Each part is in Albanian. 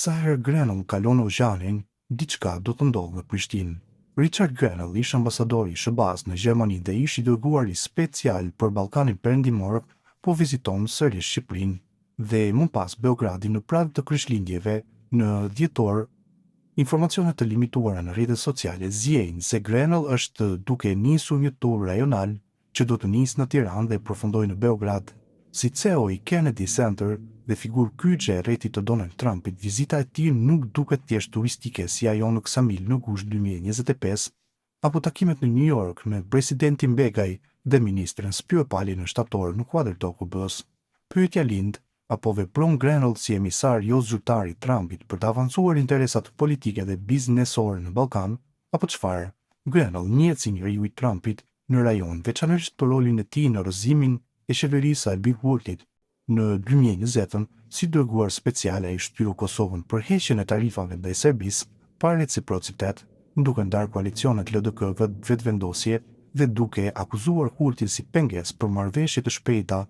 Sa herë Grenell kalon oqeanin, diçka do të ndodhë në Prishtinë. Richard Grenell, ish ambasadori i SHBA-së në Gjermani dhe ish i dërguari special për Ballkanin Perëndimor, po viziton sërish Shqipërinë dhe më pas Beogradin në prag të Krishtlindjeve në dhjetor. Informacione të limituara në rrjetet sociale ziejnë se Grenell është duke nisur një tur rajonal që do të nisë në Tiranë dhe përfundojë në Beograd. Si CEO i Kennedy Center dhe figurë kyçe e rrethit të Donald Trumpit, vizita e tij nuk duket thjesht turistike si ajo në Ksamil në gusht 2025, apo takimet në New York me presidentin Begaj dhe ministren Spiropali në shtator në kuadër të OKB-së. Pyetja lind, a po vepron Grenell si emisar jo zyrtar i Trumpit për të avancuar interesat politike dhe biznesore në Ballkan, apo çfarë? Grenell njihet si njeriu i Trumpit në rajon, veçanërisht për rolin e tij në rrëzimin e qeverisë së Albin Kurtit në 2020-ën, si dërguar special ai shtyu Kosovën për heqjen e tarifave ndaj Serbisë pa reciprocitet, duke ndarë koalicionet LDK Vetëvendosje dhe duke akuzuar Kurtin si pengesë për marrëveshje të shpejta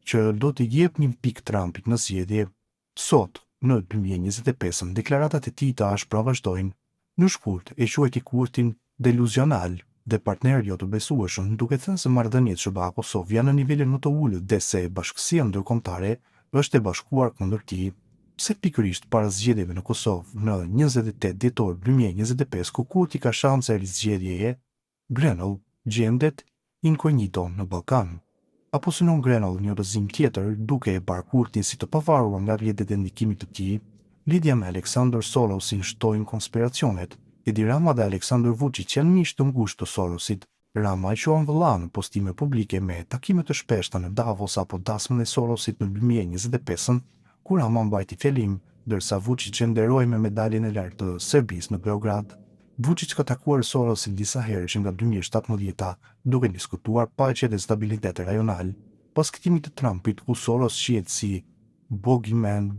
që do t'i jepnin pikë Trumpit në zgjedhje. Sot, në 2025-ën, deklaratat e tij të ashpra vazhdojnë. Në shkurt, e quajti Kurtin deluzional dhe partner jo të besueshëm, duke thënë se marrëdhëniet SHBA-Kosovë janë në nivelin më të ulët dhe se bashkësia ndërkombëtare është e bashkuar kundër tij. Pse pikërisht para zgjedhjeve në Kosovë në 28 dhjetor 2025 ku Kurti ka shanse rizgjedhjeje, Grenell gjendet inkognito në Ballkan. Apo synon Grenell një rrëzim tjetër, duke e parë Kurtin si të pavarur nga rrjetet e ndikimit të tij? Lidhja me Aleksandër Sorosin shtojnë konspiracionet. Edi Rama dhe Aleksandër Vuçiq janë miq të ngushtë të Sorosit. Rama e quan vëlla në postime publike me takime të shpeshta në Davos apo dasmën e Sorosit në 2025-ën, ku Rama mbajti fjalim, ndërsa Vuçiq e nderoi me medaljen e lartë të Serbisë në Beograd. Vuçiq ka takuar Sorosin disa herë që nga 2017-a, duke diskutuar paqe dhe stabilitet rajonal. Pas kthimit të Trumpit, ku Soros shihet si bogeyman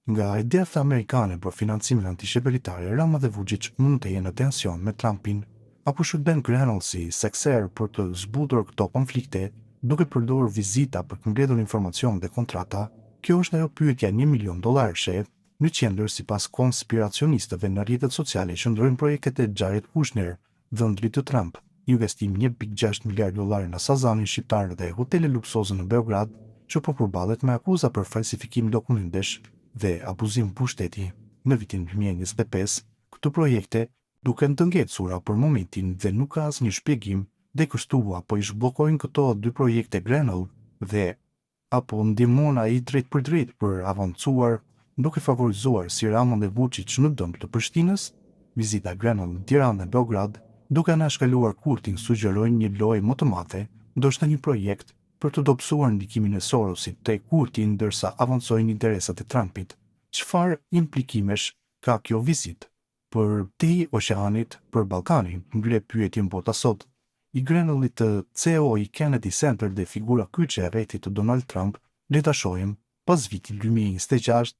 nga e djathta amerikane për financimin antiqeveritare, Rama dhe Vuçiq mund të jenë në tension me Trumpin. Apo shërben Grenell si sekser për të zbutur këto konflikte, duke përdorur vizita për të mbledhur informacion dhe kontrata? Kjo është ajo pyetja 1 milion dollarëshe. Në qendër, sipas konspiracionistëve në rrjetet sociale qëndrojnë projektet e Jared Kushner, dhëndrit të Trump, investim 1.6 miliard dollar në Sazanin shqiptar dhe hotele luksoze në Beograd, që po përballet me akuza për falsifikim dokumentesh dhe abuzim pushteti. Në vitin 2025, këto projekte duken të ngecura për momentin dhe nuk ka asnjë shpjegim dhe kështu apo i zhbllokojnë këto dy projekte Grenell dhe apo ndihmon ai drejt për drejt për avancuar duke favorizuar si Ramën dhe Vučić në dëm të Prishtinës, vizita Grenell në Tiranë dhe Beograd, duke anashkaluar Kurtin sugjerojnë një lojë më të madhe, ndoshta një projekt për të dobësuar ndikimin e Sorosit te Kurti ndërsa avancojnë interesat e Trumpit. Çfarë implikimesh ka kjo vizitë? Përtej oqeanit për Ballkanin, ngre pyetjen bota sot. I Grenellit të CEO i Kennedy Center dhe figura kyçe e rrethit të Donald Trump, le ta shohim pas vitit 2026.